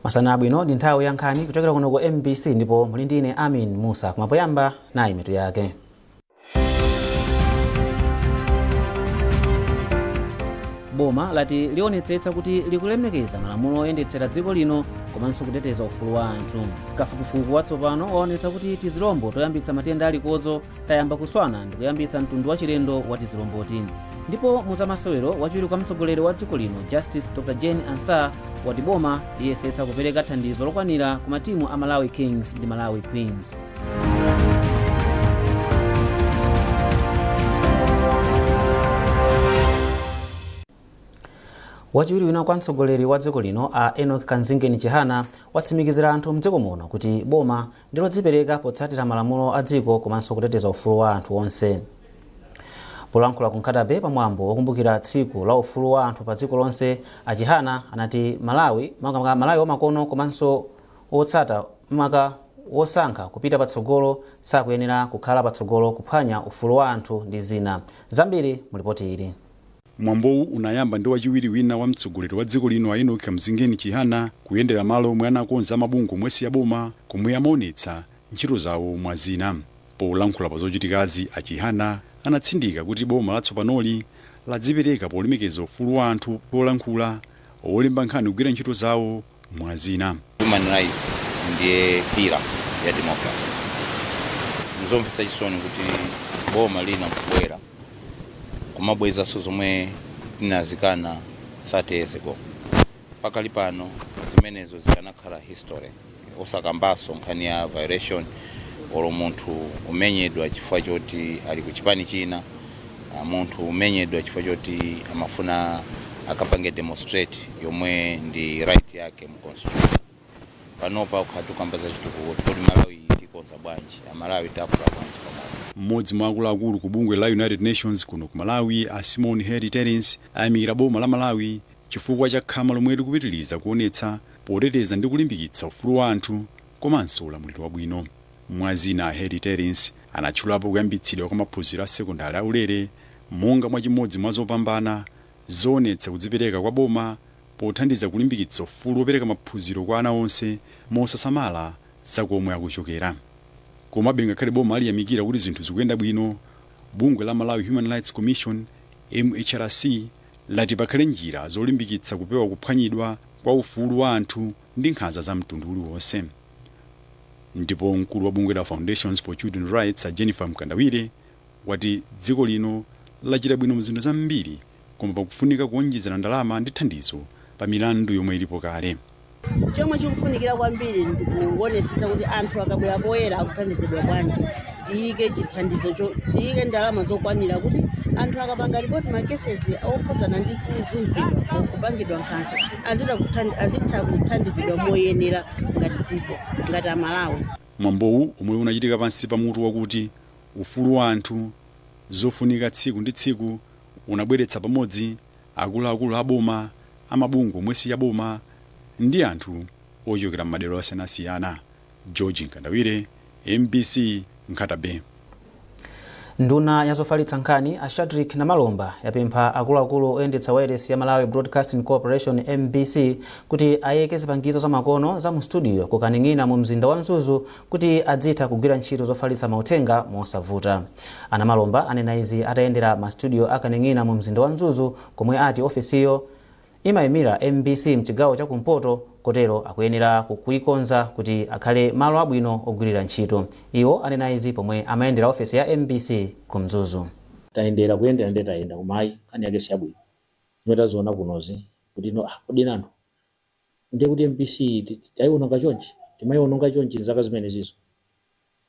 Masana abwino, ndi nthawi ya nkhani kuchokera kuno ku MBC ndipo muli ndi ine Amin Musa. Koma poyamba, nayi mitu yake. Boma lati lionetsetsa kuti likulemekeza malamulo oyendetsera dziko lino komanso kuteteza ufulu wa anthu. Kafukufuku watsopano waonetsa kuti tizilombo toyambitsa matenda a likodzo tayamba kuswana ndi kuyambitsa mtundu wachilendo wa tizilomboti. Ndipo muzamasewero, wachiwiri kwa mtsogoleri wa dziko lino Justice Dr Jane Ansah wati boma liyesetsa kupereka thandizo lokwanira ku matimu a Malawi Kings ndi Malawi Queens. Wachiwiri wina kwa mtsogoleri wa dziko lino a Enoch Kamzingeni Chihana watsimikizira anthu mdziko muno kuti boma ndi lodzipereka potsatira malamulo a dziko komanso kuteteza ufulu wa anthu onse. Polankhula ku Nkhata Bay pamwambo wokumbukira tsiku la ufulu wa anthu pa dziko lonse, a Chihana anati Malawi, makamaka Malawi wamakono komanso wotsata maka wosankha kupita patsogolo sakuyenera kukhala patsogolo kuphwanya ufulu wa anthu ndi zina. Zambiri mu lipoti ili. Mwambowu unayamba ndi wachiwiri wina wa mtsogoleri wa dziko lino a Enoch Kamzingeni Chihana kuyendera malo omwe anakonza amabungwe omwe si aboma komwe amaonetsa ntchito zawo mwa zina. Polankhula pa zochitikazi, a Chihana anatsindika kuti boma latsopanoli ladzipereka polemekeza ufulu wa anthu polankhula, olemba nkhani kugwira ntchito zawo mwa zina. Human rights ndiye pillar ya democracy. Nzomvetsa chisoni kuti boma lina nkubwera kumabwezanso zomwe tinazikana 30 years ago. Pakali pano zimenezo zikanakhala history, osakambanso nkhani ya violation olo munthu umenyedwa chifukwa choti ali ku chipani china, munthu umenyedwa chifukwa choti amafuna akapange demonstrate yomwe ndi right yake mu constitution. Panopa ukhala tikukamba za chitukuko, kodi Malawi tikonza bwanji, Amalawi takula bwanji pamodzi? Mmodzi mwa akuluakulu ku bungwe la United Nations kuno ku Malawi a Simon Harry Terence ayamikira boma la Malawi chifukwa cha khama lomwe likupitiriza kuonetsa poteteza ndi kulimbikitsa ufulu wa anthu komanso ulamuliro wabwino. Mwa zina, a Harry Terence anatchulapo kuyambitsidwa kwa maphunziro a sekondale aulere monga mwa chimodzi mwa zopambana zoonetsa kudzipereka kwa boma pothandiza kulimbikitsa ufulu wopereka maphunziro kwa ana onse mosasamala za komwe akuchokera. Komabe ngakhale boma liyamikira kuti zinthu zikuyenda bwino, bungwe la Malawi Human Rights Commission, MHRC, lati pakhale njira zolimbikitsa kupewa kuphwanyidwa kwa ufulu wa anthu ndi nkhanza za mtundu uliwonse. Ndipo mkulu wa bungwe la Foundations for Children Rights a Jennifer Mkandawire wati dziko lino lachita bwino mzinthu zambiri koma pakufunika kuonjezera ndalama ndi thandizo pa milandu yomwe ilipo kale. Chomwe chikufunikira kwambiri ndikuonetsetsa kuti anthu akabwera poyera akuthandizidwa bwanji. Tiyike chithandizo, tiyike ndalama zokwanira kuti anthu akapanga ripoti ma cases okhuzana ndi kuzunzidwa, kupangidwa nkhanza, azitha kuthandizidwa moyenera ngati dziko, ngati Amalawi. Mwambowu, omwe unachitika pansi pa mutu wakuti Ufulu wa anthu, zofunika tsiku ndi tsiku, unabweretsa pamodzi akuluakulu a boma, a mabungwe omwe si aboma ndi anthu ochokera m'madera osiyanasiyana. George Mkandawire, MBC, Nkhata Bay. Nduna ya zofalitsa nkhani a Shadric Namalomba yapempha akuluakulu oyendetsa wailesi ya Malawi Broadcasting Corporation, MBC, kuti ayike zipangizo zamakono za mu studio ku Kaning'ina mu mzinda wa Mzuzu kuti adzitha kugwira ntchito zofalitsa mauthenga mosavuta. A Namalomba anena izi atayendera ma studio a Kaning'ina mu mzinda wa Mzuzu komwe ati ofesiyo imayimira MBC mchigawo cha kumpoto, kotero akuyenera kuikonza kuti akhale malo abwino ogwirira ntchito. Iwo anena izi pomwe amayendera ofesi ya MBC ku Mzuzu. Tayendera, kuyendera ndiye tayenda, koma ayi, nkhani yake siyabwino. Zimene taziona kunozi kuti no, ah, kodi nanu ndiye kuti MBC tayiononga chonchi, timayiononga chonchi nzaka zimenezizo?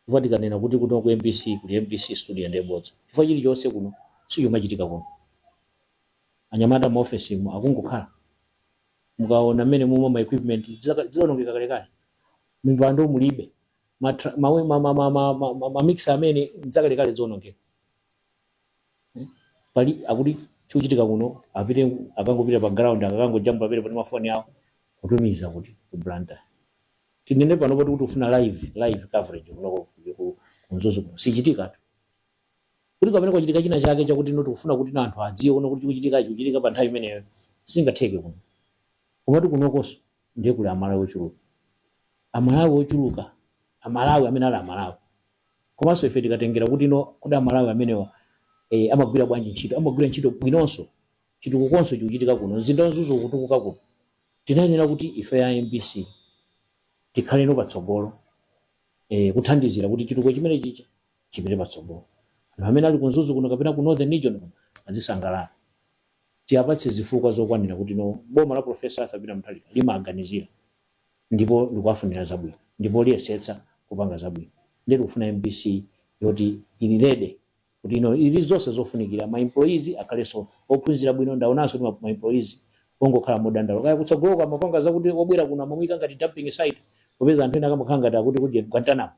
Chifukwa tikanena kuti kuno ku MBC kuli MBC studio ndiye bodza, chifukwa chilichonse kuno sichimachitika kuno. Anyamata mu office mu akungokhala, mukaona mmene muma ma equipment zilonongeka kalekale, mipando mulibe, ma, ma, ma, ma, ma, ma, ma, ma, ma mixer amene nzakalekale zionongeka. Pali akuti chikuchitika kuno, apite akangopita pa ground, akangojambula pamene pali mafoni awo, kutumiza kuti ku Blantyre. Tinene pano poti kuti ufuna live coverage kunoko ku Mzuzu kuno sichitika kuti kapena kwachitika china chake chakuti no, tikufuna kuti na anthu adziwe kuno kuti chikuchitika chikuchitika pa nthawi imeneyo, sizingatheke kuno. Komatu kunokonso Ndiye kuli Amalawi ochuluka, Amalawi ochuluka, Amalawi amene ali Amalawi. Komanso ife tikatengera kuti no kuti Amalawi amenewa amagwira bwanji ntchito, amagwira ntchito bwinonso, chitukukonso chikuchitika kuno, mzinda wa Mzuzu ukutukuka kuno, tinayenera kuti ife ya MBC tikhaleno patsogolo kuthandizira kuti chitukuko chimene chicha chipite patsogolo. Anthu amene ali ku Mzuzu kuno kapena ku Northern Region kuno azisangalala. Tiyapatse zifukwa zokwanira kuti no boma la Professor Arthur Peter Mutharika limaganizira ndipo likuwafunira zabwino ndipo liyesetsa kupanga zabwino. Ndiye tikufuna MBC yoti ili ready, kuti ino ili zonse zofunikira, ma employees akhalenso ophunzira bwino. Ndaonanso kuti ma employees ongokhala modandaula. Kaya kutsogoloko amapanga zakuti obwera kuno amamuyika ngati dumping site, popeza anthu ena akamakhala ngati akuti kudye Guantanamo.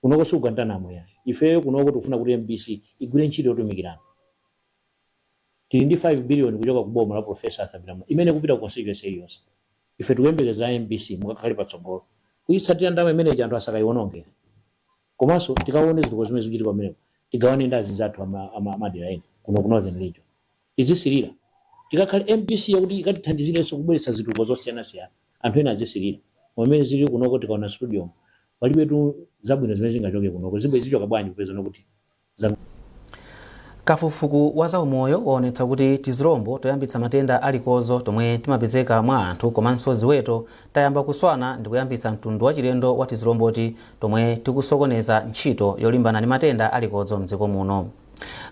Kunoko si Guantanamo ya ifeyo. Kunoko tikufuna kuti MBC igwire ntchito yotumikirana. Tili ndi 5 billion kuchoka ku boma la Professor Arthur Peter Mutharika imene kupita ku constituency iliyonse. Ife tikuyembekeza MBC mukakhale patsogolo kuyitsatira ndalama imeneyi, anthu asakayiwononge. Komanso tikaone zitukuko zimene zikuchitika pamenepo, tigawane ndi azinzathu amadera ena kuno ku Northern Region, tizisirira. Tikakhale MBC yakuti ikatithandizirenso kubweretsa zitukuko zosiyanasiyana, anthu ena azisirira. Pamene zili kunoko, tikaona studio, palibetu zabwino zimene zingachoke kunoko. Zibwe zichoka bwanji kupeza nokuti za Kafukufuku wa zaumoyo waonetsa kuti tizilombo toyambitsa matenda alikodzo tomwe timapezeka mwa anthu komanso ziweto tayamba kuswana ndi kuyambitsa mtundu wachilendo wa tizilomboti tomwe tikusokoneza ntchito yolimbana ndi matenda alikodzo mdziko muno.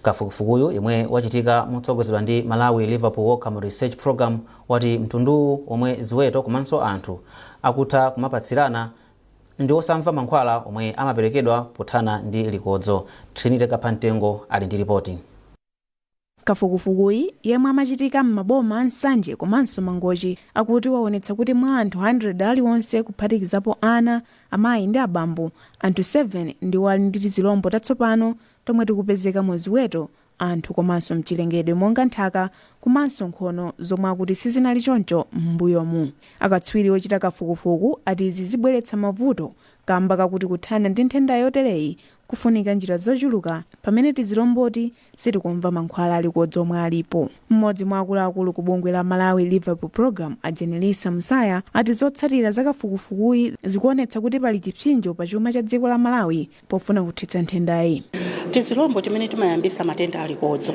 Kafukufukuyu, yemwe wachitika motsogozedwa ndi Malawi Liverpool Wellcome Research Program, wati mtunduwu, omwe ziweto komanso anthu akutha kumapatsirana, ndi osamva mankhwala omwe amaperekedwa pothana ndi likodzo. Trinity Kaphamtengo ali ndi ripoti. Kafukufukuyi, yemwe amachitika m'maboma a Nsanje komanso Mangochi, akuti waonetsa kuti mwa anthu 100 aliwonse, kuphatikizapo ana, amayi ndi abambo, anthu 7 ndiwo ali ndi tizilombo tatsopano tomwe tikupezeka mu ziweto, anthu komanso mchilengedwe monga nthaka komanso nkhono, zomwe akuti sizinali choncho m'mbuyomu. Akatswiri ochita kafukufuku ati izi zibweretsa mavuto kamba kakuti kuthana ndi nthenda yotereyi kufunika njira zochuluka, pamene tizilomboti sitikumva mankhwala alikodzo omwe alipo. Mmodzi mwa akuluakulu ku bungwe la Malawi Liverpool Program, a Jenelisa Musaya, ati zotsatira za kafukufukuyi zikuonetsa kuti pali chipsinjo pa chuma cha dziko la Malawi pofuna kuthetsa nthendayi. Tizilombo timene timayambisa matenda alikodzo,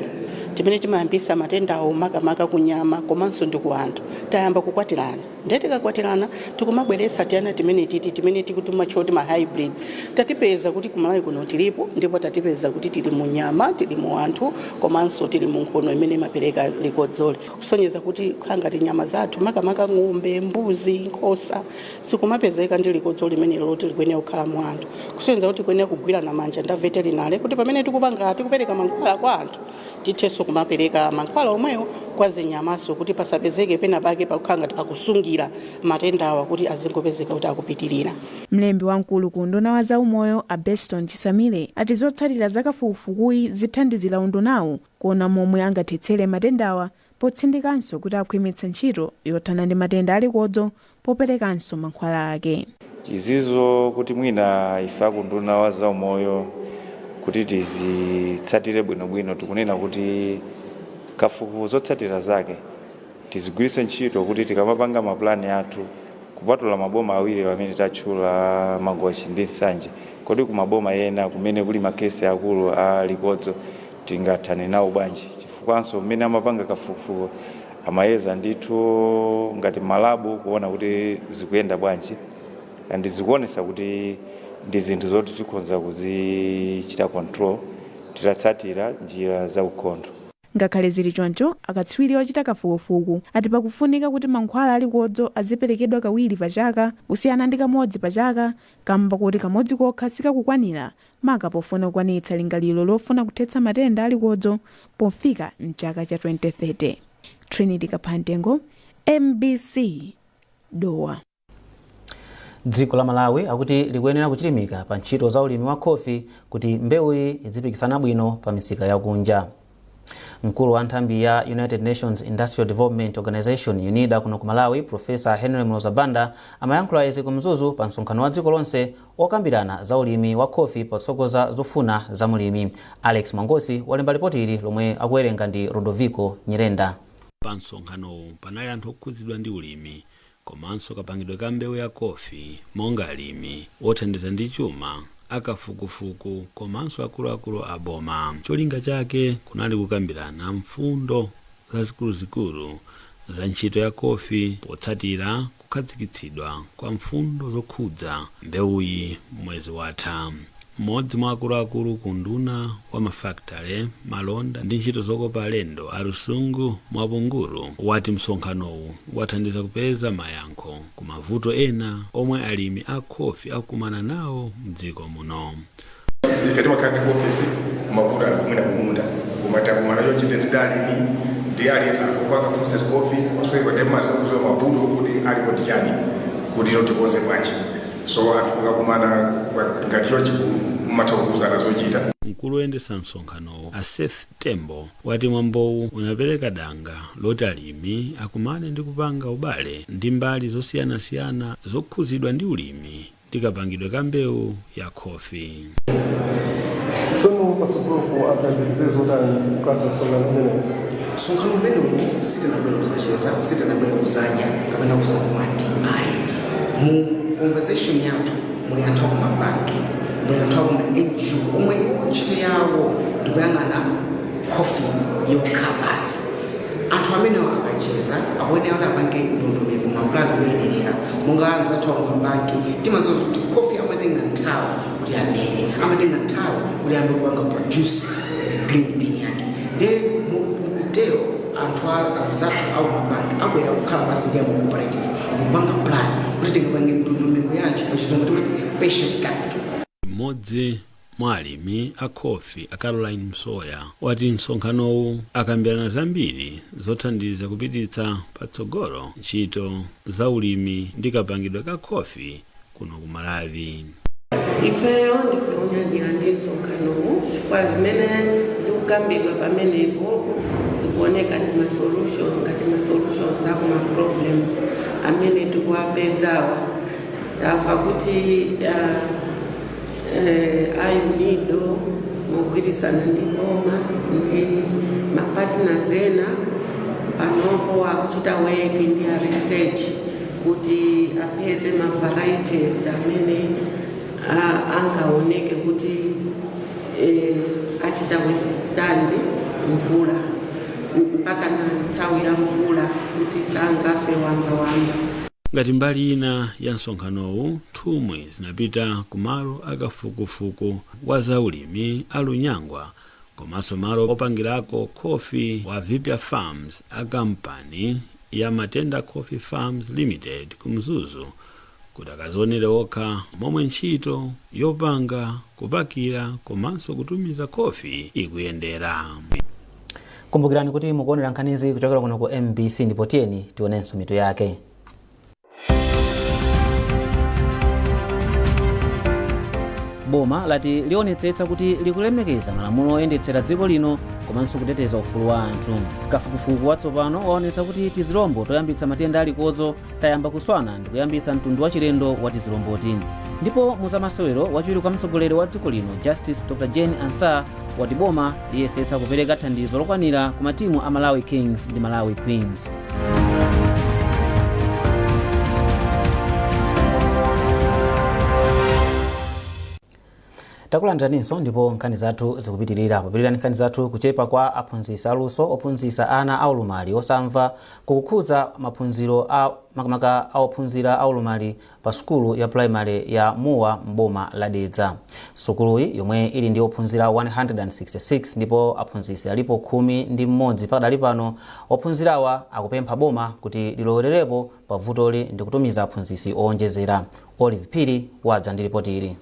timene timayambisa matendawo makamaka kunyama komanso ndi ku anthu, tayamba kukwatirana. Ndiye tikakwatirana tikumabweretsa tiyana timene titi timene tikutumatcha kuti ma hybrids. Tatipeza kuti kumalawi kuno tilipo, ndipo tatipeza kuti tili mu nyama, tili mu anthu komanso tili mu nkhono imene imapereka likodzoli, kusonyeza kuti kukhala ngati nyama zathu, makamaka ng'ombe, mbuzi, nkhosa, sikumapezeka ndi likodzo limene loti likuyenera kukhala mu anthu, kusonyeza kuti tikuyenera kugwirana manja ndi veterinary kuti pamene tikupanga, tikupereka mankhwala kwa anthu, tithenso kumapereka mankhwala omwewo kwa zinyamaso, kuti pasapezeke pena pake pakukhala ngati pakusungira matendawa kuti azingopezeka kuti akupitirira. Mlembi wamkulu ku unduna wa zaumoyo, a Beston Chisamile, ati zotsatira za kafukufukuyi zithandizira undunawu kuona momwe angathetsere matendawa, potsindikanso kuti akhwimitsa ntchito yothana ndi matenda alikodzo poperekanso mankhwala ake. Izizo kuti mwina ife akunduna wa zaumoyo kuti tizitsatire bwinobwino, tikunena kuti kafukufuku zotsatira zake tizigwiritse ntchito kuti tikamapanga mapulani athu, kupatula maboma awiri amene tatchula, Mangochi ndi Nsanje, kodi kumaboma ena kumene kuli ma cases akulu a likodzo tingathane nawo bwanji? Chifukwanso mmene amapanga kafukufuku amayeza ndithu ngati ma lab kuona kuti zikuyenda bwanji, and zikuonesa kuti ndi zinthu zoti tikhoza kuzichita control titatsatira njira za ukhondo. Ngakhale zili choncho, akatswiri ochita kafukufuku ati pakufunika kuti mankhwala alikodzo aziperekedwa kawiri pa chaka kusiyana ndi kamodzi pa chaka, kamba kuti kamodzi kokha sikakukwanira, maka pofuna kukwanitsa lingaliro lofuna kuthetsa matenda alikodzo pofika mchaka cha 2030. Trinity Kaphantengo, MBC, Dowa. Dziko la Malawi akuti likuyenera kuchilimika pa ntchito za ulimi wa khofi kuti mbewuyi idzipikisana bwino pa misika yakunja. Mkulu wa nthambi ya United Nations Industrial Development Organization, UNIDA, kuno ku Malawi, Professor Henry Mloza Banda, amayankhula izi ku Mzuzu pa msonkhano wa dziko lonse okambirana za ulimi wa khofi potsogoza zofuna za mulimi. Alex Mwangosi walemba ripoti ili lomwe akuwerenga ndi Rodoviko Nyirenda. Pa msonkhanowu panali anthu okhudzidwa ndi ulimi. Komanso kapangidwe ka mbewu ya kofi, monga alimi, othandiza ndi chuma, akafukufuku komanso akuluakulu a boma. Cholinga chake kunali kukambirana mfundo zazikuluzikulu za ntchito ya kofi potsatira kukhazikitsidwa kwa mfundo zokhudza mbewuyi mwezi watha. Mmodzi mwa akuluakulu ku unduna wa mafakitale, malonda ndi ntchito zokopa alendo, a Lusungu Mwapungulu, wati msonkhanowu wathandiza kupeza mayankho ku mavuto ena omwe alimi a khofi akukumana nawo mdziko muno. Ife timakhala ndi kuofesi, mavuto ali kumwina kumunda, koma takumana chochite ndi alimi ndi aliyense akupanga process coffee pasweko, ndi mazifuzo mavuto kuti alipo ndi chani, kuti ino tikonze bwanji. So anthu mukakumana ngati chochikulu, mumatha kuuzana zochita. Mkulu woyendetsa msonkhanowu, a Seth Tembo, wati mwambowu unapereka danga loti alimi akumane ndi kupanga ubale ndi mbali zosiyanasiyana zokhuzidwa ndi ulimi ndi kapangidwe ka mbewu ya khofi. Tsono patsogolopo atayembekezere zotani ukatha msonkhano umenewu? Msonkhano umenewu sitinabwera kuzacheza, sitinabwera kuzadya kapena kuzamwa ayi. Mu conversation yathu muli anthu akumabanki, muli anthu akuma NGO omwe iwo ntchito yawo ndikuyang'ana khofi yokha basi. Anthu amenewo akacheza, akuyenera kuti apange ndondomeko, mapulani oyenerera. Monga anzathu akumabanki, timadziwa kuti khofi amatenga nthawi kuti amere, amatenga nthawi kuti ayambe kupanga produce green bean yake. Nde mukutero anthu anzathu akumabanki abwera kukhala pansi ndi ama cooperative ndikupanga plan kuti tingapange ndondomeko yanji, pachizungu timati patient capital. Mmodzi mwa alimi a khofi, a Caroline Msoya, wati msonkhanowu akambirana zambiri zothandiza kupititsa patsogolo ntchito za ulimi ndi kapangidwe ka khofi kuno ku Malawi. Ifeyo ndife onyadira ndi msonkhanowu chifukwa zimene zikukambidwa pamenepo zikuoneka ndi ma solution, ngati ma solutions aku ma problems amene tikuwapezawa. Tamva kuti a UNIDO mogwirizana ndi boma ndi ma partners ena panopo akuchita work ndi a research kuti apeze ma varieties amene angaoneke kuti achita withstand mvula mpaka na nthawi ya mvula, kuti sangafe wambawamba. Ngati mbali ina ya msonkhanowu, nthumwi zinapita kumalo akafukufuku wa zaulimi a Lunyangwa komanso malo opangirako khofi wa Vipya Farms a kampani ya Matenda Coffee Farms Limited ku Mzuzu, kuti akazionere okha momwe ntchito yopanga, kupakira komanso kutumiza khofi ikuyendera. Kumbukirani kuti mukuonera nkhanizi kuchokera kuno ku MBC, ndipo tiyeni tionenso mitu yake. Boma lati lionetsetsa kuti likulemekeza malamulo oyendetsera dziko lino komanso kuteteza ufulu wa anthu. Kafukufuku watsopano waonetsa kuti tizilombo toyambitsa matenda alikodzo tayamba kuswana ndi kuyambitsa mtundu wachilendo wa tizilomboti. Ndipo muzamasewero, wachiwiri kwa mtsogoleri wa dziko lino, Justice Dr Jane Ansah, wati boma liyesetsa kupereka thandizo lokwanira ku matimu a Malawi Kings ndi Malawi Queens. Takulandiraninso ndipo nkhani zathu zikupitirira. Popitirira nkhani zathu, kuchepa kwa aphunzitsi aluso ophunzitsa ana aulumali osamva kukukhudza maphunziro a makamaka a ophunzira aulumali pa sukulu ya primary ya Muwa m'boma la Dedza. Sukuluyi, yomwe ili ndi ophunzira 166 ndipo aphunzitsi alipo 11 pakadali pano, ophunzirawa akupempha boma kuti lilowererepo pa vutoli ndi kutumiza aphunzitsi owonjezera. Olive Phiri wadza ndi ripoti ili.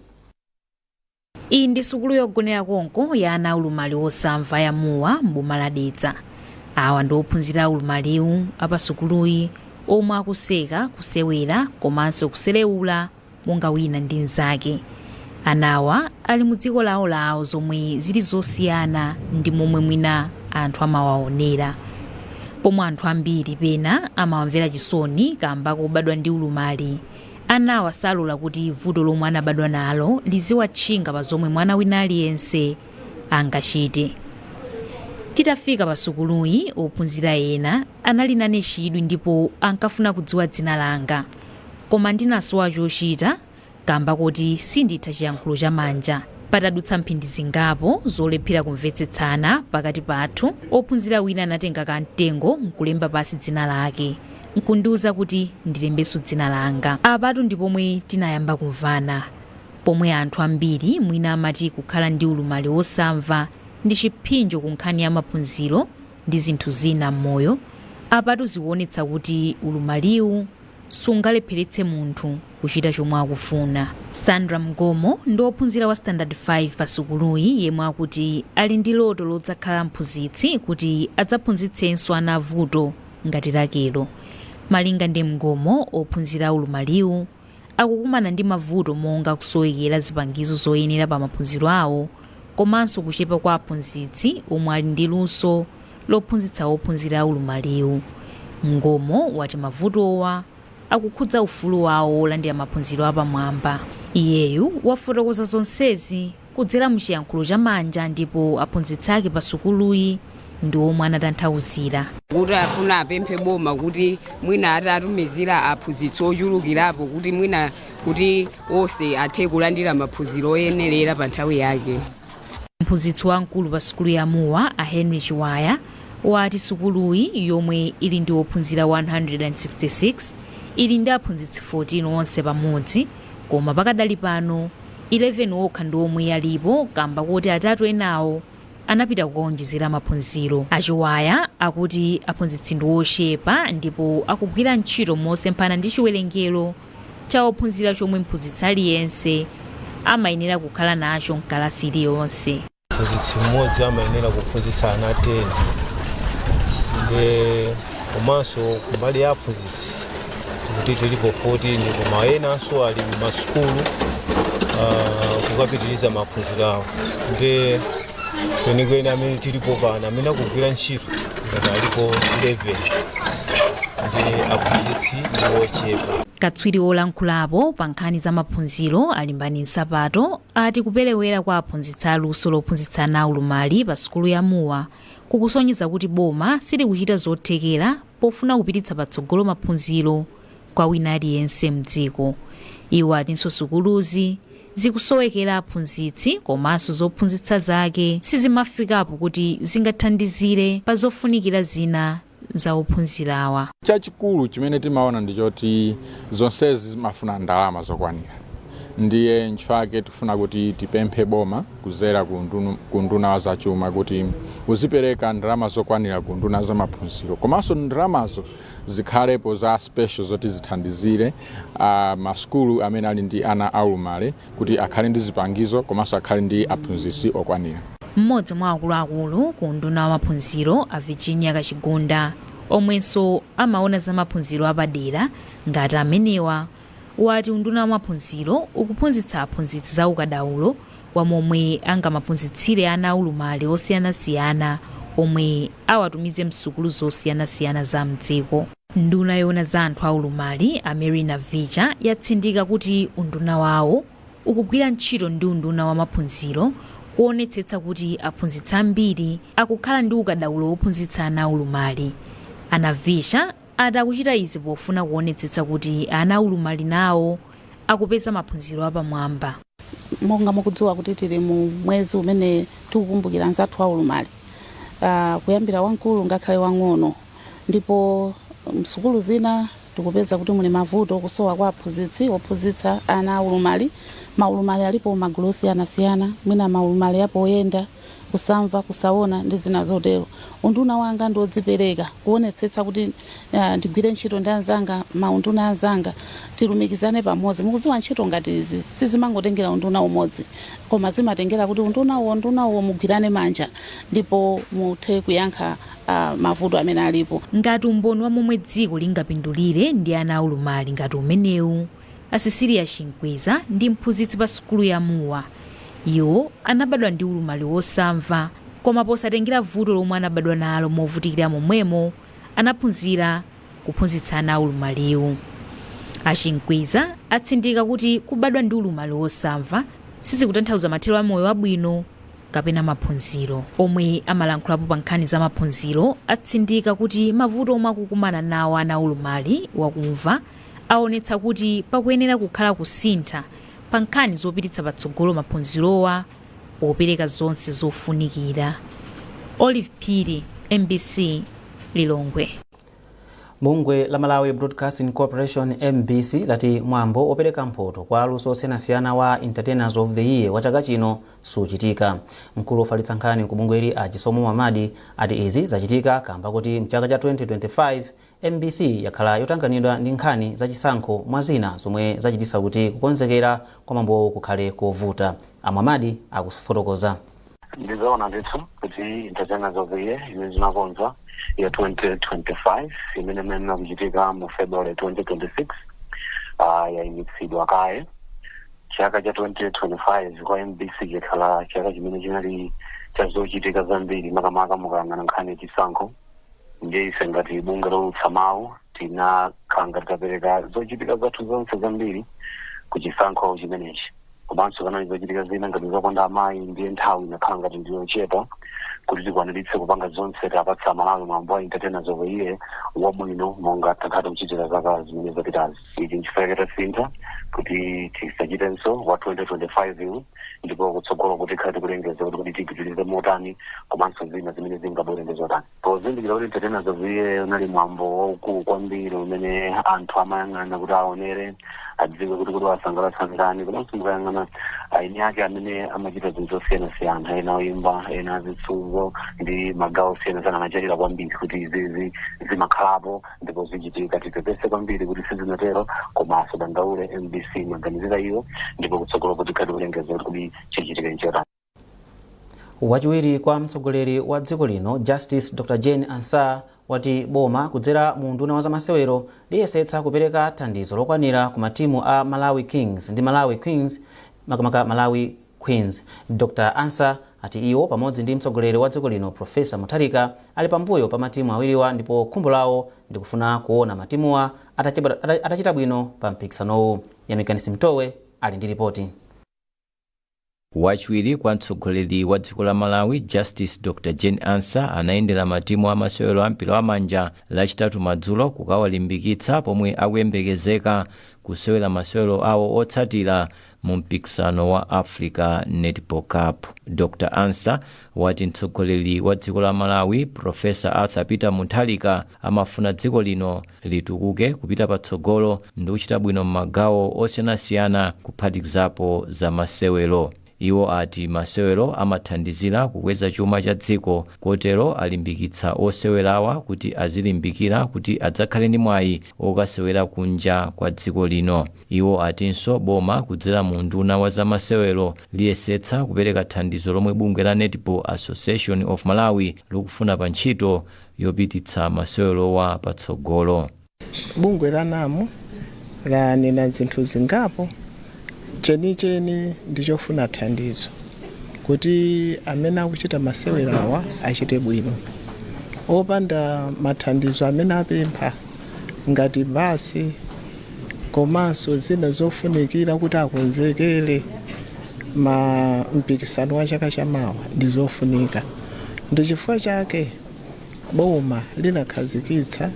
Iyi ndi sukulu yogonera konko ya ana aulumali osamva ya Muwa m'boma la Dedza. Awa ndi ophunzira aulumaliwu apasukuluyi omwe akuseka, kusewera komanso kuselewula monga wina ndi mnzake. Anawa ali mu dziko lawolawo zomwe zili zosiyana ndi momwe mwina anthu amawaonera. Pomwe anthu ambiri pena amawamvera chisoni kamba kobadwa ndi ulumali, anawa salola kuti vuto lomwe anabadwa nalo liziwatchinga pa zomwe mwana wina aliyense angachite. Titafika pa sukuluyi, ophunzira ena anali nane chidwi ndipo ankafuna kudziwa dzina langa, koma ndinasowa chochita kamba koti sinditha chiyankhulo cha manja. Patadutsa mphindi zingapo zolephera kumvetsetsana pakati pathu, ophunzira wina anatenga kamtengo nkulemba pasi dzina lake nkundiwuza kuti ndilembenso dzina langa. Apatu ndi pomwe tinayamba kumvana. Pomwe anthu ambiri mwina amati kukhala ndi ulumali wosamva ndi chipsinjo ku nkhani ya maphunziro ndi zinthu zina m'moyo, apatu zikuonetsa kuti ulumaliwu sungalepheretse munthu kuchita chomwe akufuna. Sandra Mgomo ndi wophunzira wa Standard 5 pa sukuluyi yemwe akuti ali ndi loto lodzakhala mphunzitsi kuti adzaphunzitsenso ana avuto ngati lakelo. Malinga ndi Mgomo, ophunzira aulumaliwu akukumana ndi mavuto monga kusowekera zipangizo zoyenera pa maphunziro awo komanso kuchepa kwa aphunzitsi omwe ali ndi luso lophunzitsa ophunzira aulumaliwu. Mgomo wati mavutowa akukhudza ufulu wawo wolandira maphunziro apamwamba. Iyeyu wafotokoza zonsezi kudzera muchiyankhulo cha manja ndipo aphunzitsi ake pa sukuluyi ndi omwe anatanthauzira. Kuti afuna apemphe boma kuti mwina atatumizira aphunzitsi ochulukirapo kuti mwina kuti onse athe kulandira maphunziro oyenerera pa nthawi yake. Mphunzitsi wamkulu pa sukulu ya Muwa, a Henry Chiwaya, wati sukuluyi, yomwe ili ndi ophunzira 166, ili ndi aphunzitsi 14 onse pamodzi, koma pakadali pano 11 okha ndi omwe alipo kamba koti atatu enawo anapita kukaonjezera maphunziro. A Chiwaya akuti aphunzitsi ndi ochepa ndipo akugwira ntchito mosemphana ndi chiwerengero cha ophunzira chomwe mphunzitsi aliyense amayenera kukhala nacho mkalasi iliyonse. Mphunzitsi mmodzi amayenera kuphunzitsa ana 10, ndi komanso kumbali ya aphunzitsi kuti tilipo 14, koma enanso ali m'masukulu kukapitiriza maphunziro awo. Ndi kwenikweni amene tilipo pano, amene akugwira ntchito ngati alipo 11, ndi aphunzitsi ndi ochepa. Katswiri wolankhulapo pa nkhani za maphunziro, a Limbani Nsapato, ati kuperewera kwa aphunzitsi aluso lophunzitsa ana aulumali pa sukulu ya Muwa kukusonyeza kuti boma silikuchita zothekera pofuna kupititsa patsogolo maphunziro kwa wina aliyense mdziko. Iwo atinso sukuluzi zikusowekera aphunzitsi komanso zophunzitsa zake sizimafikapo kuti zingathandizire pa zofunikira zina za ophunzirawa. Chachikulu chimene timaona ndi choti zonsezi zimafuna ndalama zokwanira. Ndiye nchifukwa tifuna kuti tipemphe boma kuzera ku nduna wa zachuma kuti uzipereka ndalama zokwanira ku nduna za maphunziro, komanso ndalamazo zikhalepo za special zoti zithandizire masukulu amene ali ndi ana aulumale kuti akhale ndi zipangizo komanso akhale ndi aphunzitsi okwanira. Mmodzi mwa akuluakulu ku unduna wa maphunziro, a Virginia Kachigunda, omwenso amaona za maphunziro apadera ngati amenewa, wati unduna wa maphunziro ukuphunzitsa aphunzitsi za ukadaulo wa momwe angamaphunzitsire ana aulumali osiyanasiyana omwe awatumize msukulu zosiyanasiyana za mdziko. Nduna yoona za anthu aulumali, a Mary Navicha, yatsindika kuti unduna wawo ukugwira ntchito ndi unduna wa maphunziro kuonetsetsa kuti aphunzitsi ambiri akukhala ndi ukadaulo wophunzitsa ana aulumali. A Navicha ati akuchita izi pofuna kuonetsetsa kuti ana aulumali nawo akupeza maphunziro apamwamba. Monga mukudziwa kuti tili mu mwezi umene tikukumbukira anzathu aulumali, kuyambira wamkulu ngakhale wang'ono, ndipo msukulu zina tikupeza kuti muli mavuto, kusowa kwa aphunzitsi ophunzitsa ana aulumali. Maulumali alipo magulu osiyanasiyana, mwina maulumali apo oyenda, kusamva, kusaona ndi zina zotero. Unduna wanga ndi wodzipereka kuonetsetsa kuti ndigwire ntchito ndi anzanga, maunduna anzanga, tilumikizane pamodzi. Mukudziwa ntchito ngati izi sizimangotengera unduna umodzi, koma zimatengera kuti unduna uwo mugwirane manja ndipo muthe kuyankha mavuto amene alipo. Ngati umboni wa momwe dziko lingapindulire ndi ana aulumali ngati umenewu, a Cecilia Chinkweza ndi mphunzitsi pa sukulu ya Muwa. Iwo anabadwa ndi ulumali wosamva, koma posatengera vuto lomwe anabadwa nalo, movutikira momwemo anaphunzira kuphunzitsa ana aulumaliwu. A Chinkweza atsindika kuti kubadwa ndi ulumali wosamva sizikutanthauza mathero a moyo wabwino. Kapena maphunziro. Omwe amalankhulapo pa nkhani za maphunziro atsindika kuti mavuto omwe akukumana nawo ana aulumali wakumva aonetsa kuti pakuyenera kukhala kusintha pa nkhani zopititsa patsogolo maphunzirowa popereka zonse zofunikira. Olive Phiri, MBC, Lilongwe. Bungwe la Malawi Broadcasting Corporation, MBC, lati mwambo opereka mphoto kwa aluso osiyanasiyana wa Entertainers of the Year wa chaka chino suchitika. Mkulu ofalitsa nkhani ku bungweli, a Chisomo Mwamadi, ati izi zachitika kamba kuti mchaka cha 2025 MBC yakhala yotanganidwa ndi nkhani zachisankho, mwa zina, zomwe zachititsa kuti kukonzekera kwa mwambowu kukhale kovuta. A Mwamadi akufotokoza. Ndizoona ndithu kuti Entertainers of the Year imene zinakonza ya 2025, imene imayenera kuchitika mu February 2026, yayimitsidwa kaye. Chaka cha 2025 kwa MBC chikhala chaka chimene chinali cha zochitika zambiri, makamaka mukayang'ana nkhani yachisankho. Ndiye ife ngati bungwe lowulutsa mawu tinakhala ngati tapereka zochitika zathu zonse zambiri ku chisankho chimenechi, komanso panali zochitika zina ngati zokonda amayi. Ndiye nthawi inakhala ngati ndiyochepa kuti tikwaniritse kupanga zonse, tapatsa Malawi mwambo wa Entertainers of the Year wabwino monga takhala kuchitira zaka zimene zapitazi. Ichi nchifukwa tasintha kuti tisachitenso wa 2025 iwu, ndipo kutsogolo kuti khale tikulengeza kuti tipitirize motani komanso zina zimene zingabwere ndi zotani, pozindikira kuti Entertainers of the Year unali mwambo waukulu kwambiri umene anthu amayang'ana kuti aonere, adziwe kuti wasangalatsa ndani. Komanso mukayang'ana aini ake amene amachita zinthu zosiyanasiyana, ena oyimba, ena azitsuzo ndi magawo osiyanasiyana, amachalira kwambiri kuti izizi zimakhalapo ndipo zichitika. Tipepese kwambiri kuti sizinatero, koma asadandaule, MBC imaganizira iwo, ndipo kutsogolo kuti khati kulengeza kuti chichitike nchotani. Wachiwiri kwa mtsogoleri wa dziko lino, Justice Dr Jane Ansah, wati boma kudzera mu unduna wa zamasewero liyesetsa kupereka thandizo lokwanira ku matimu a Malawi Kings ndi Malawi Queens, makamaka Malawi Queens. Dr Ansah ati iwo pamodzi ndi mtsogoleri wa dziko lino, Profesa Mutharika, ali pambuyo pa matimu awiriwa, ndipo khumbo lawo ndikufuna kuona matimuwa atachita bwino pa mpikisanowu. Yamikani Simtowe ali ndi ripoti. Wachiwiri kwa mtsogoleri wa dziko la Malawi, Justice Dr Jane Ansah, anayendera matimu amasewero a mpira wamanja Lachitatu madzulo kukawalimbikitsa pomwe akuyembekezeka kusewera masewero awo otsatira mu mpikisano wa Africa Netball Cup. Dr Ansah wati mtsogoleri wa dziko la Malawi, Profesa Arthur Peter Mutharika, amafuna dziko lino litukuke kupita patsogolo ndi kuchita bwino m'magawo osiyanasiyana, kuphatikizapo za masewero. Iwo ati masewero amathandizira kukweza chuma cha dziko, kotero alimbikitsa osewerawa kuti azilimbikira kuti adzakhale ndi mwayi okasewera kunja kwa dziko lino. Iwo atinso boma kudzera mu unduna wa zamasewero liyesetsa kupereka thandizo lomwe bungwe la Netball Association of Malawi likufuna pa ntchito yopititsa masewerowa patsogolo. Bungwe la NAM lanena zinthu zingapo. Chenicheni ndichofuna thandizo kuti amene akuchita masewerawa achite bwino. Opanda mathandizo amene apempha ngati basi komanso zina zofunikira kuti akonzekere ma mpikisano wa chaka chamawa ndi zofunika. Ndi chifukwa chake boma linakhazikitsa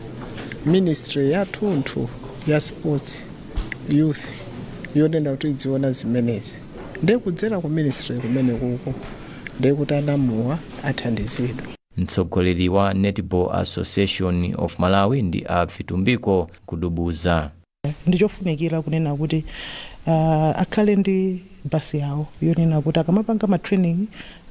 ministry yathunthu ya sports, youth, yonena kuti idziona zimenezi. Ndiye kudzera ku ministry kumene kuko ndiye kuti a NAM wa athandizidwe. Mtsogoleri wa Netball Association of Malawi ndi a Vitumbiko Kudubuza. Ndichofunikira kunena kuti akhale ndi basi yawo yonena kuti akamapanga ma training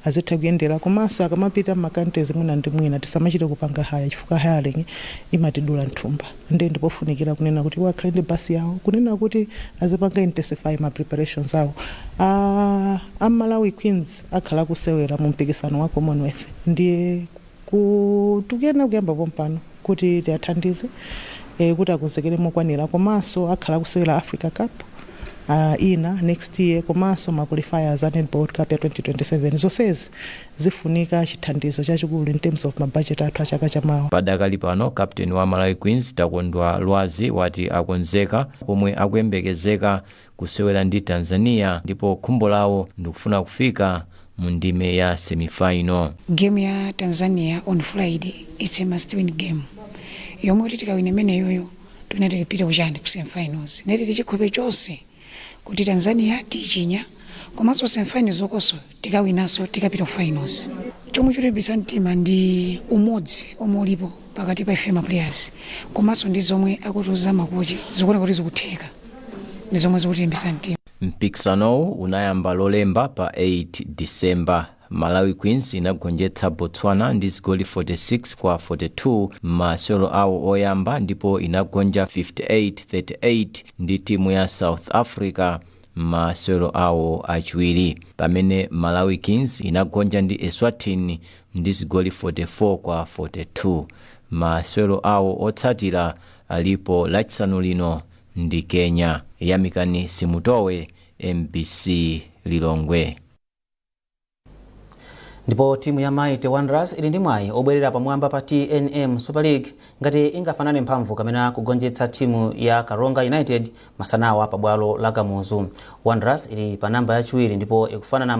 azitha kuyendera, komanso akamapita ma countries mwina ndi mwina tisamachite kupanga hire, chifukwa hiring imatidula mthumba. Ndiye ndipofunikira kunena kuti iwo akhale ndi basi yawo, kunena kuti azipanga intensify ma preparations awo. A Malawi Queens akhala kusewera mu mpikisano wa Commonwealth, ndiye tikuyenera kuyamba pompano kuti tiathandize kuti akonzekere mokwanira. Komanso akhala kusewera Africa Cup ina next year, komanso ma qualifiers a Netball World Cup ya 2027. Zonsezi zifunika chithandizo chachikulu in terms of mabudget athu a chaka chamawa. Padakali pano, kapteni wa Malawi Queens, Takondwa Lwazi, wati akonzeka pomwe akuyembekezeka kusewera ndi Tanzania, ndipo khumbo lawo ndikufuna kufika Mu ndime ya semifinal. Game ya Tanzania on Friday, it's a must win game yomwe kuti tikawina imeneyoyo tiona tilipita kuchani, ku semifinals. Neti tichikhulupiriro chonse kuti Tanzania tiyichinya, komanso semifinals okonso tikawinanso, tikapita ku finals. Chomwe chotilimbitsa mtima ndi umodzi omwe ulipo pakati pa ife ma players, komanso ndi zomwe akutiuza makochi, zikuoneka kuti zikutheka, ndi zomwe zikutilimbitsa mtima. Mpikisanowu unayamba Lolemba pa 8 Disemba. Malawi Queens inagonjetsa Botswana ndi zigoli 46 kwa 42 m'masewero awo oyamba, ndipo inagonja 58-38 ndi timu ya South Africa m'masewero awo achiwiri, pamene Malawi Kings inagonja ndi Eswatini ndi zigoli 44 kwa 42. Masewero awo otsatira alipo Lachisanu lino ndi Kenya. Yamikani Simutowe, MBC Lilongwe. Ndipo timu ya Mighty Wanderers ili ndi mwayi obwerera pamwamba pa TNM Super League ngati ingafanane mphamvu kapena kugonjetsa timu ya Karonga United masanawa pa bwalo la Kamuzu. Wanderers ili pa namba yachiwiri ndipo ikufanana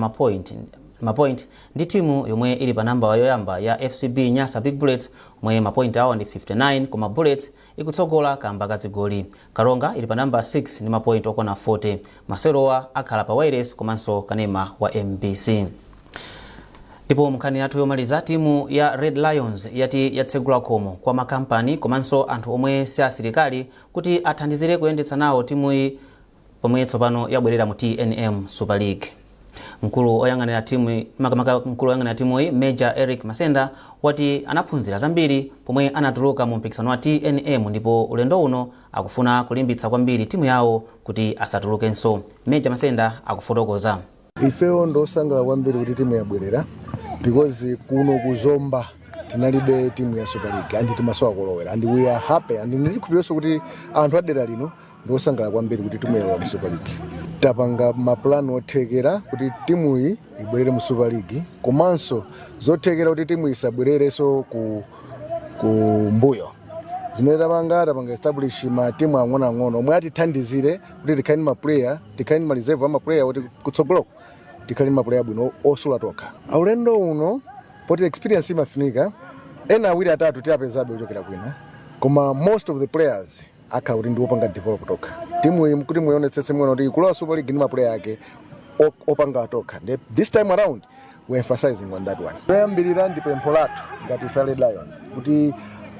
mapoint ndi timu yomwe ili pa namba yoyamba ya FCB Nyasa Big Bullets, omwe mapoint awo ndi 59, koma Bullets ikutsogola kamba ka zigoli. Karonga ili pa namba 6 ndi mapoint okwana 40. Masewerowa akhala pa wireless komanso kanema wa MBC. Ndipo nkhani yathu yomaliza, timu ya Red Lions yati yatsegula khomo kwa makampani komanso anthu omwe si asilikali kuti athandizire kuyendetsa nawo timuyi pomwe tsopano yabwerera mu TNM Super League. Mkulu oyang'anira timu, makamaka mkulu oyang'anira timuyi, Major Eric Masenda, wati anaphunzira zambiri pomwe anatuluka mu mpikisano wa TNM, ndipo ulendo uno akufuna kulimbitsa kwambiri timu yawo kuti asatulukenso. Major Masenda akufotokoza. Ifeyo ndosangalala kwambiri kuti timu yabwerera, because kuno kuzomba tinalibe timu ya Super League and timasowa kulowera, and we are happy and ndikukhulupiranso kuti anthu adera lino ndiosangalala kwambiri kuti timu yalowa mu Super League. Tapanga mapulani othekera kuti timuyi ibwerere mu Super League, komanso zothekera kuti timu isabwererenso ku mbuyo. Zimene tapanga, tapanga establish ma timu ang'onoang'ono omwe atithandizire kuti tikhale ndi maplayer, tikhale ndi ma reserve ama player, kuti kutsogoloko tikhale ndi maplayer abwino osula tokha. Aulendo uno, poti experience imafunika, ena awiri atatu tiapezabe kuchokera kwina, koma most of the players akhala kuti ndiwopanga develop tokha. Timu iyi kuti muyionetsetse, muona kuti ikulowa Super League ndi maplayer ake opanga tokha. Ndi this time around we emphasizing on that one. Toyambirira ndi pempho lathu ngati ife Red Lions kuti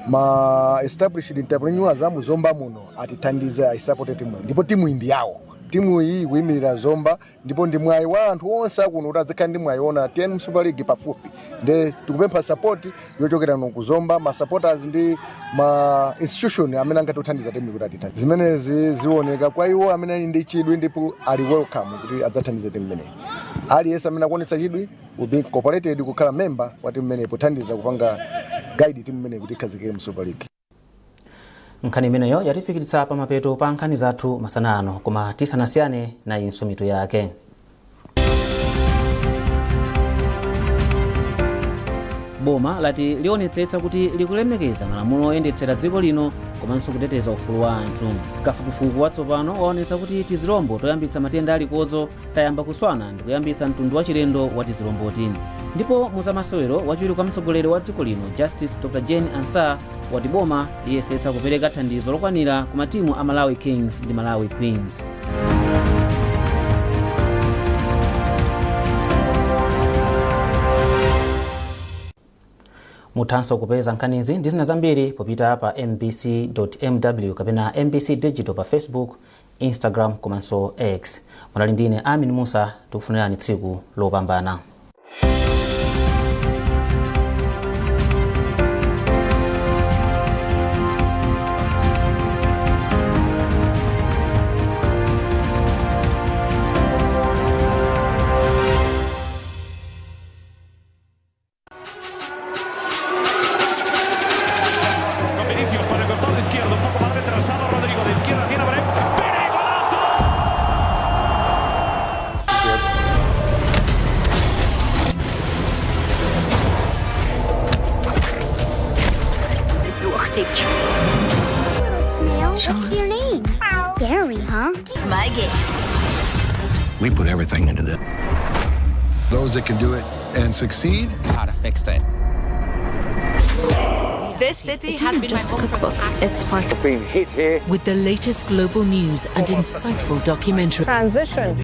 ma established entrepreneurs amu Zomba muno atithandize, ayisapote timu, ndipo timu iyi ndi yawo. Timu iyi ikuyimirira Zomba, ndipo ndi mwayi wa anthu onse akuno kuti adzikhala ndi mwayi ona TNM Super League pafupi. Nde tikupempha support yochokera no ku Zomba, ma supporters ndi ma institution amene angathe kuthandiza timu kuti atithandize. Zimenezi zioneka kwa iwo amene ali ndi chidwi, ndipo ali welcome kuti adzathandize timu imeneyi. Aliyense amene akuonetsa chidwi will be incorporated kukhala member wa timu imeneyi, pothandiza kupanga guide timu imeneyi kuti ikhazikike mu Super League. Nkhani imeneyo yatifikiritsa pamapeto pa nkhani zathu masana ano, koma tisanasiyane, nayinso mitu yake. Boma lati lionetsetsa kuti likulemekeza malamulo oyendetsera dziko lino komanso kuteteza ufulu wa anthu. Kafukufuku watsopano waonetsa kuti tizilombo toyambitsa matenda alikodzo tayamba kuswana ndi kuyambitsa mtundu wachilendo wa tizilomboti. Ndipo muzamasewero, wachiwiri kwa mtsogoleri wa dziko lino Justice Dr Jane Ansah wati boma liyesetsa kupereka thandizo lokwanira ku matimu a Malawi Kings ndi Malawi Queens. Muthanso kupeza nkhanizi ndi zina zambiri popita pa mbc.mw kapena MBC Digital pa Facebook, Instagram komanso X. Munali ndine Amin Musa, tikufunirani tsiku lopambana. Con Vinicius por el costado izquierdo, un poco más retrasado Rodrigo, de izquierda tiene a Brahim. ¡Pere, golazo! What's your name? Gary, huh? It's my game. We put everything into this. Those that can do it and succeed. How to fix it. This city It has isn't been just my a home for the cookbook, past it's part Being hit here. With the latest global news and insightful documentary. Transition.